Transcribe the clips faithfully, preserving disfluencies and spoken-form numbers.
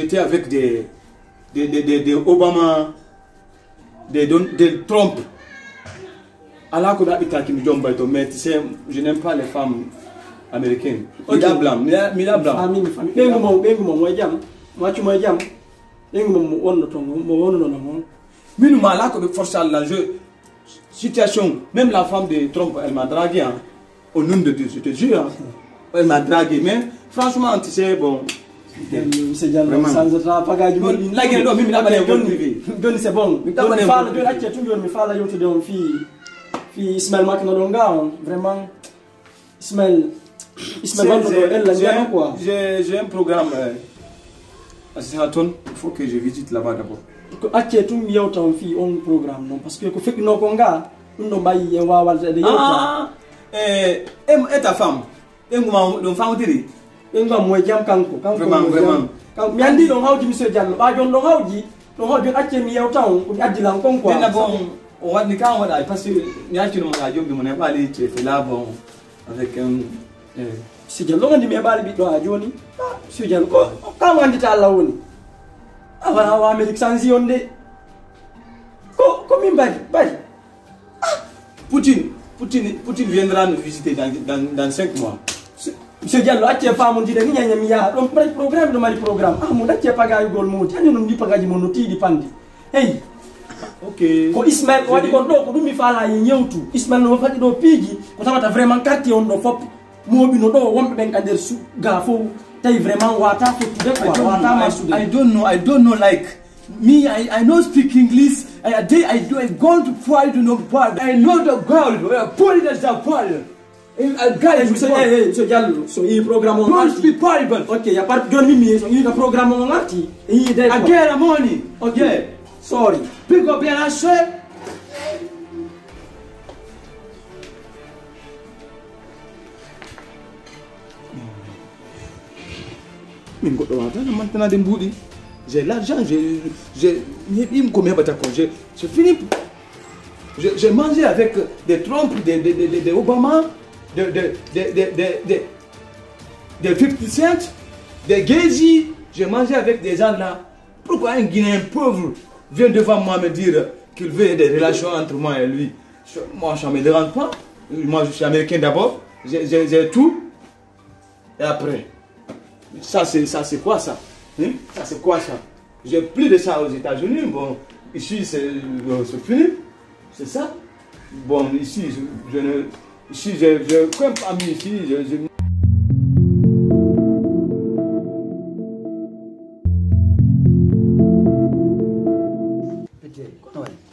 J'étais avec des, des, des, des, des Obama, des, Don- des Trump. Alaa ko ɓe haɓɓitaaki mi jombay to, mais tu sais, je n'aime pas les femmes américaines. Mi Ok. La blanc, mi la, mi la blanc. Famille, famille. Ɓeyngu mon, ɓeyngu mon, mo e jam. Mo accu mo e jam. Ɓeyngu mon, mo wonno toon, mo wonno noon. Minu ma alaa ko ɓe force Allah, je, situation, même la femme de Trump, elle m'a dragué, hein. Au nom de Dieu, je te jure, hein. Elle m'a dragué, mais franchement, tu sais, bon. Monsieur Diallo, Vraiment. Sanzata pagaji Bon, mon. Lagere ɗo, min mi ɗaɓɓani e Joni, privé. Joni c'est bon. Mi ɗaɓɓani Joni e faala, privé. Joni acce tun, joni mi faala yewtude on fii, fii Ismaël Mack no ɗon ga on. Vraiment, Ismaël, Ismaël J'ai, wanno ɗo j'ai, ella j'ai njano un, quoi. j'ai, j'ai un programme, euh, à Southampton. Il faut que je visite là-bas d'abord. Ko acce tun mi yewta on fii on programme non, parce que ko feƴƴuno ko nga, ɗum ɗo mbayi en waawalde ɗe yewta. Ah, eh, et, et ta femme? Ɓeyngu ma ɗum fawtiri. Ɓeyngu am mo e jam kanko, kanko Vraiment, mo e jam. Vraiment. Kanko, mi anndi ɗon hawji, monsieur Diallo. Ɓa jon ɗon hawji, ɗon hawji, on acce mi yewta on, ko mi addi lan kon quoi. Ɗinna bon, o waɗni ka on waɗa, parce que mi accino mo ka jombi mo ne ɓaali ceefe la bon, avec un, eh. Monsieur Diallo, on anndi mi heɓaali ɓiɗɗo haa jooni. Ah, monsieur Diallo, ko, ko ka mo anndita Allah woni. Awa, awa, Amérique sanzi on de. Ko, ko min mbaɗi, mbaɗi. Ah, Poutine, Poutine, Poutine viendra nous visiter dans, dans, dans cinq mois. Monsieur Diallo, acce faamondiren ni, ñaña mi yaha. Ɗon pre-, programme, ɗo mari programme. Ah, mo acce pagayugol moodi. Ani non ndi pagaji mon no tiiɗi pande. Hey. Ok. Ko Ismaël waɗi kon ɗo, ko ɗum mi faala e yewtu. Ismaël no faɗi ɗo piiji, ko tawata vraiment quartier on ɗo fop. Mooɓino ɗo, wonɓe ɓen ka nder su-, ga fof. Tawi vraiment wata fottude quoi, wata marsude. I don't know, I don't know, like, me, I, I know speak English. I, I, I, do, I go to Paris, to know Paris. I know the girl, uh, Paris, that's the Paris. Eh, a gay, Hey, monsieur, hey, hey, monsieur Diallo, so i programme on Don't arti. Speak Bible. Ok, y a pas de doni mi, so i ka programme on arti. I de A quoi? Get a money. Ok. Yeah. Sorry. Pick up your shit. Min goɗɗo wawata no mantanade mbuuɗi. J'ai l'argent, j'ai, j'ai, mi heɓi ko mi heɓata ko. J'ai, c'est fini. J'ai, j'ai mangé avec des Trump, des, des, des, des, des Obama, des, des, des, des, des, des, des fifty Cent, des Jay-Z. J'ai mangé avec des gens là. Pourquoi un Guinéen pauvre vient devant moi me dire qu'il veut des relations entre moi et lui? Je- Moi, ça me dérange pas. Moi, je suis américain d'abord. J'ai, j'ai, j'ai tout. Et après, ça c'est, ça c'est quoi ça? Hein? Ça c'est quoi ça? J'ai plus de ça aux États-Unis. Bon, ici c'est, euh, c'est fini. C'est ça. Bon, ici, je, je ne, ici, je, je crains pas, mais ici, je, je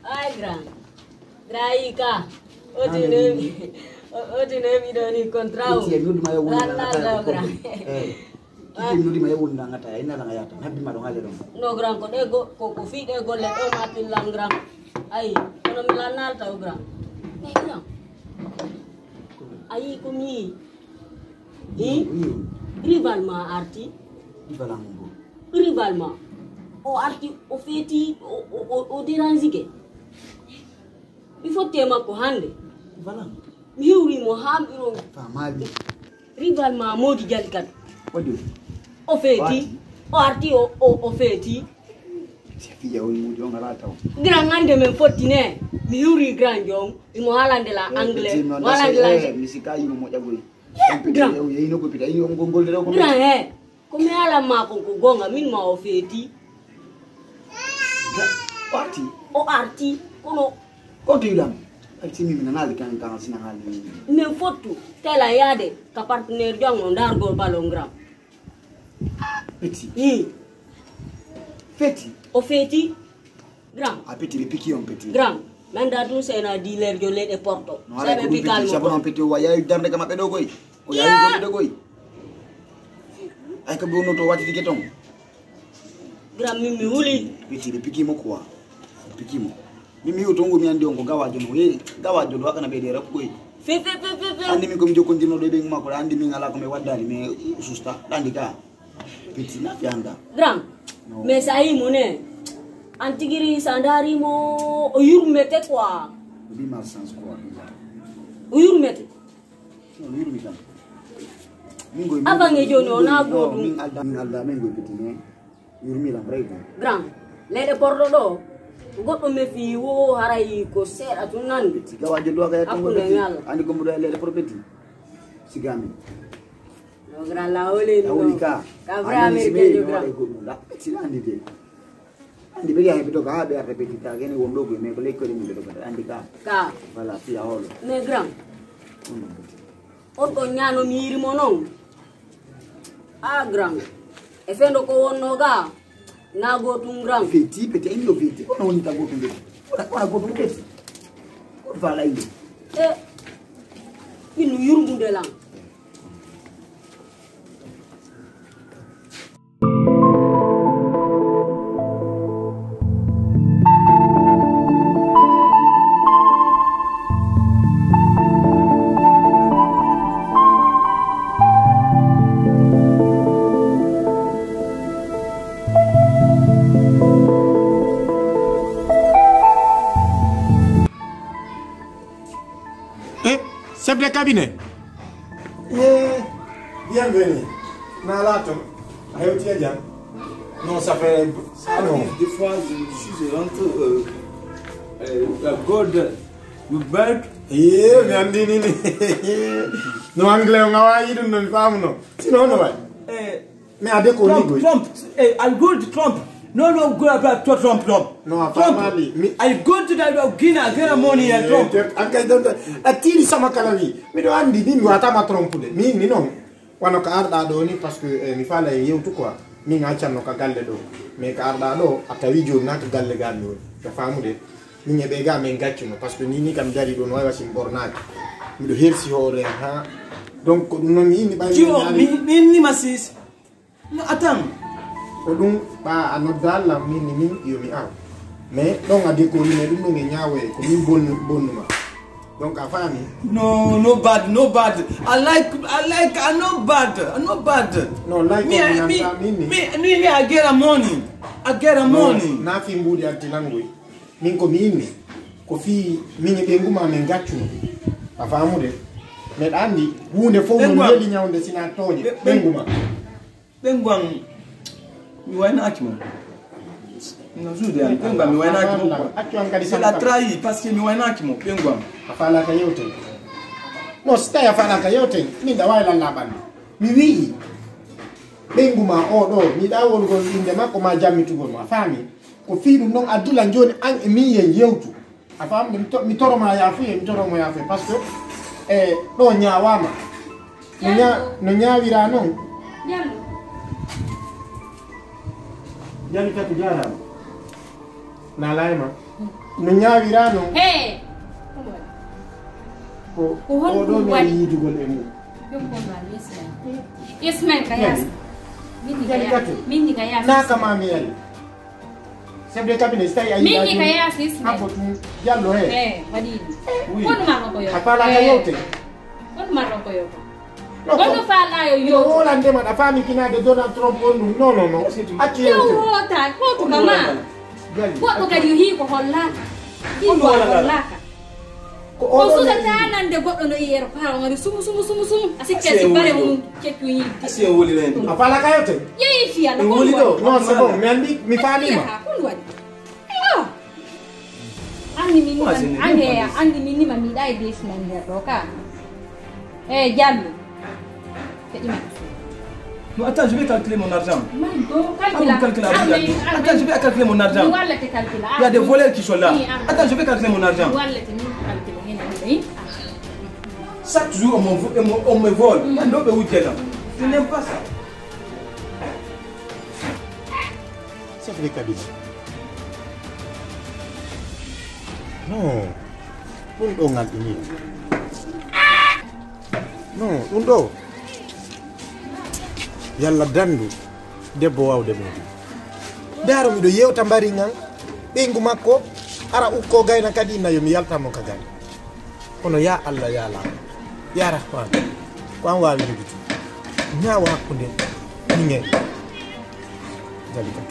Ay, grand. Grand yi ka. Oti ne mi. Oti ne mi ɗo ni contrat o. Iti e mi wonduma yo wona Lalla, lalla, grand. Eh. Iti e mi wonduma yo wona ngata, ina la ngayata. Habbi ma ɗo ngale ɗon. No, grand, ko ɗe go-, ko, ko fii ɗe golle ɗo ma pillan, grand. Ay, kono mi lannal taw, grand. Mais, grand. Ayi ko mi. Wi, wi. Rival ma arti. Rival am ngo. Rival ma. O arti, o feeti, o, o, o, o dérange ke. Mi fotti e makko hannde. Voilà. Mi hiwri mo haa mi ɗo. Famali. Rival ma Modi Jali kadi. Waɗi. O feeti. Waati. O arti, o, o, o feeti. Si fiya o yimɓe on alaa taw. Grand hannde men fotti ne. Mi hiwri grand jom. Imo haalande la anglais. Mo haalande la. Eh, mi sika yimo moƴƴa goy. Yeah, grand. Yino ko pita, yino ngol ngol de ko. Grand, eh. Ko mi haalan ma kon ko goonga, min ma o feeti. Ga-, o arti? O arti, kono. Ko to yiɗam? Ay, si mi, mi nanaali kan, kan, si nanaali. Min fottu, tela yaade ka partenaire jom o ndargol ballon gram. Petit. Hmm. Feti? O feeti. Grand. A petit, ɓe piki on petit. Grand. Nanda tun sena dealer jo leɗe porto. No, ala ko ɗum petit, sabo non petit o wayayi darde ka maɓɓe ɗo koy. O yayi ko ɓe ɗo koy. Ay ko ɓe wonno to wattitike ton. Grand, min mi huli. Petit, ɓe piki mo quoi. Ɓe piki mo. Min mi yiwu to ngu mi andi on ko gawajo no. Hey, gawajo ɗo akana ɓe ɗe rap koy. Fe, fe, fe, fe, fe. Andi min ko mi jokkondirno ɗo e ɓe makko, andi min ala ko mi waddani, mais susta, ɗandi ka. Petit, na fi anda. Grand. No. Mais sa yi mo ne. An tigiri sa ndari mo, o yurmete quoi. O bi malchance quoi. O yurmete. Non, o yurmi kam. Min goy. Avant e joni o na goɗɗum. Min alda, min alda, min goy petit, mais Yurmi lam ray ko. Grand, leyɗe porɗo ɗo, goɗɗo mefi wo haray ko seeɗa tun nandi. Siga wajo do ga hakkunde e Allah. Andi ko mbuɗo e leyɗe porɗo ti. Sigami. No grand la wole no. Awli ka. Ka vrai américain jo grand. Ko ɗum la. Sila andi de. Andi ɓe yahi ɓe doga ha ɓe arta ɓe titta gene won ɗo go mais ko lekkole min ɓe doga andi ka. Ka. Voilà, fiya holo. Mais grand. On ɗo ñaano mi yiri mo non. A grand. E fendo ko wonno ga. Na go tun grand. Feti peti en yo feti. Kono woni ta go tun de. Wala wala go tun de. Ko fala yo. E. Min yurmunde lan. Eh, chef de cabinet. Eh, bienvenue. Na lato. Ayo tiaja. Non, ça fait ça non. Des fois je suis rentré euh, euh, la God, you back. Eh, mi andi nini. No anglais on awa yidun no mi famu no. Sinon no way. Eh, Mais a deko Trump, ni goy. Trump, eh, I'll go to Trump. No, no, go about to Trump, Trump. No, a Trump. Family. Mi I go to that Guinea, get a money and Trump. An kay don a tiri sama kala wi. Mi do andi ni mi wata ma Trump de. Mi ni non. Wano ka arda do ni parce que eh, mi fala e yewtu quoi. Mi nga channo ka galle do. Mais ka arda do a tawi joni na ka galle ga mi woni. Ka famu de. Min e ɓe ga min gaccuno parce que ni ni kam dari ɗo no wawi wasin ɓornaaki miɗo hersi hoore ha donc ko ɗum noon mi inni ɓay Jiwo, mi, mi inni ma sis. No, attends. Ko ɗum ɓa a nodda Allah min ni min yo mi aw mais ɗon a découvrir mais ɗum ɗum e ñaawoye ko min bonnu bonnuma donc a faami. No, no bad, no bad. I like, I like, I no bad, I no bad. No like mi, mi, mi, mi, mi, I get a money. I get a money. Na fi mbuɗi artinangoy. Min ko mi inni ko fii min e ɓeyngu ma min gaccuno a faamude meɗa anndi huunde fof no weli ñawde sina tooñe ɓeyngu ma. Ɓeyngu am mi waynaaki mo. No juude am ɓeyngu am mi waynaaki mo. Accu an kadi sela trahi parce que mi waynaaki mo ɓeyngu am. A faalaka yewten? Non, si tawi a faalaka yewten min ɗa waawi lalla ɓanndu. Mi wi'i ɓeyngu ma o ɗo mi ɗa wongol innde makko ma jammitugol mo a faami. Ko fii ɗum noon a dila jooni an e min yen yewtu. A faam mi to- mi toro ma yaafuye mi toro mo yaafuye parce que e ɗo ñaawama no ña- no ñaawira noon. Jallo. Jali kati jarama. Nalaye ma no ñaawira noon. He. Ko Ko honɗum oɗo mi waɗi? Yiidugol e mum. Ɗum ko ma ismail ismail ka yaasi. Min ni ka Jali yaasi kati. Min ni ka yaasi. Naka ma mi yari. Chef de cabinet si tawi a Min ni ka yiɗa yaasi ismail. Abbo tun jallo he. Eh, waɗi ɗum. Oui. Kono marno ko yo. A faalaka yewte. Kono marno ko yo. Kono faalayo yo. Wolandema ɗa faami kinaade Donald Trump on ɗum non non non. Acci yewte. Wota hotu kama. Goɗɗo kadi yo hii ko hollaka. Hii ko hollaka. Ko o suusata nande goɗɗo no yiyeero paa o ngari sumu sumu sumu sumu a sikka si bare mum ceccu yiide. Asi en woli ren. A faalaka yewte? Yeyi fiya na woli ɗo. Non c'est bon mi anndi mi faalima. Kon waɗi? Anndi min nima angeya anndi min nima miɗa e deesi nan nder ɗo ka. E jallu. Keɗima. Non, attends, je vais calculer mon argent. Attends, je vais calculer mon argent. Il y a des voleurs qui sont là. Attends, je vais calculer mon argent. Chaque jour, on me, on me, on me vole. Je n'aime pas ça. Chef de cabinet. Non. Ɗum ɗo ngal ɗumi. Non, ɗum ɗo. Yalla dandu debbo wawde mum. Ndaaro miɗo yewta mbari ngal ɓeyngu makko ara ukko gayna kadi na yo mi yalta mo ka gayna. Kono ya Allah ya law ya Rahman ko an wawi jogiti ñaawa hakkunde min e Jalika.